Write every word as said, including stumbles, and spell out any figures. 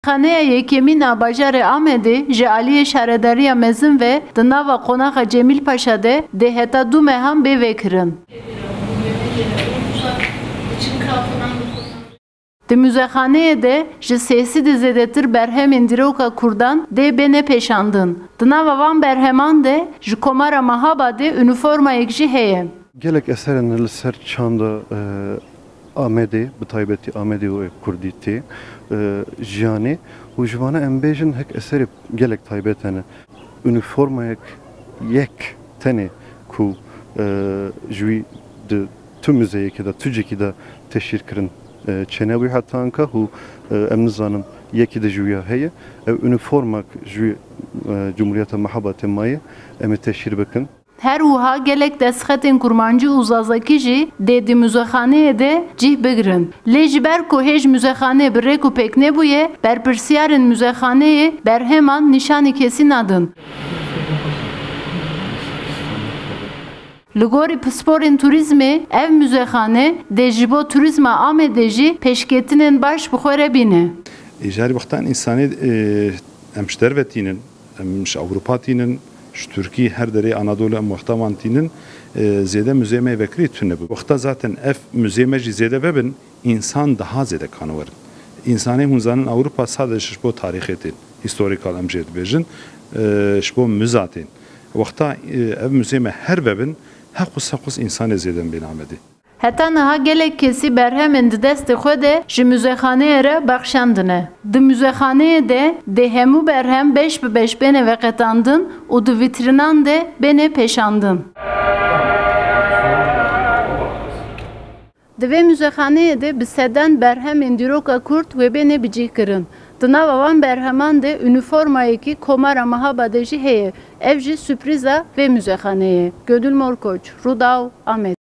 Xaneya yekemîn a bajarê Amedê ji aliyê Şaredariya Mezin ve di nava qonaxa Cemîl Paşa de dê heta du mehan bê vekirin. Di muzexaneyê de ji sê sedî zêdetir berhemên dîroka kurdan dê bêne pêşandin. Di nava van berheman de ji Komara Mahabadê unîformayek jî heye. Gelek eserên li ser çanda, e, Amedê, bi taybetî Amedê û kurdî tê, e, jiyanê û ji vana em bêjin hek eserê gelek taybet hene. Unîformayek yek tenê ku, e, ji wî di tu muzeyekê de, tu cihekî de teşhîr kirin, e, çênebû heta anka û, e, em nizanin yekî de ji wî ya heye. Ev unîformak ji wî, e, Cumhuriyeta Mehabatê maye, em ê teşhîr bikin. Her wiha gelek destxetên kurmancî û zazakî jî dê di muzexaneyê de cih bigirin. Lê ji ber ku hêj muzexanê bi rêk û pêk nebûye, berpirsiyarên muzexaneyê berheman nîşanî kesî nadin. Li gorî pisporên turîzmê ev muzexane dê ji bo turîzma Amedê jî pêşketinên baş bi xwe re bîne. Ê, jarî wextan însanê, e, em ji derve tînin, em ji Ewropa tînin, ji Tirkî, her derê Anadolê em wexta wan tînin, e, zêde muzeyê me vekirî tune bû. Wexta zaten ev muzeyê me jî zêde vebin, însan daha zêde kan werin. Însanê hûn zanin Ewropa sadece ji bo tarîxê tên, historical em jê dibêjin, e, ji bo muza tên. Wexta, e, ev muzeyê me her vebin, heqûs heqûs însanê zêde bên Amedê. Heta niha gelek kesî berhemên di destê xwe de ji muzexaneyê re bexşandine. Di muzexaneyê de dê hemû berhem beş bi beş bêne veqetandin û di vîtrînan de bêne pêşandin. Di vê muzexaneyê de bi sedan berhemên dîroka kurd wê bêne bicihkirin. Di nava van berheman de unîformayekî Komara Mahabadê jî heye. Ev jî surprîza vê muzexaneyê ye. Gönül Morkoç, Rûdaw, Amed.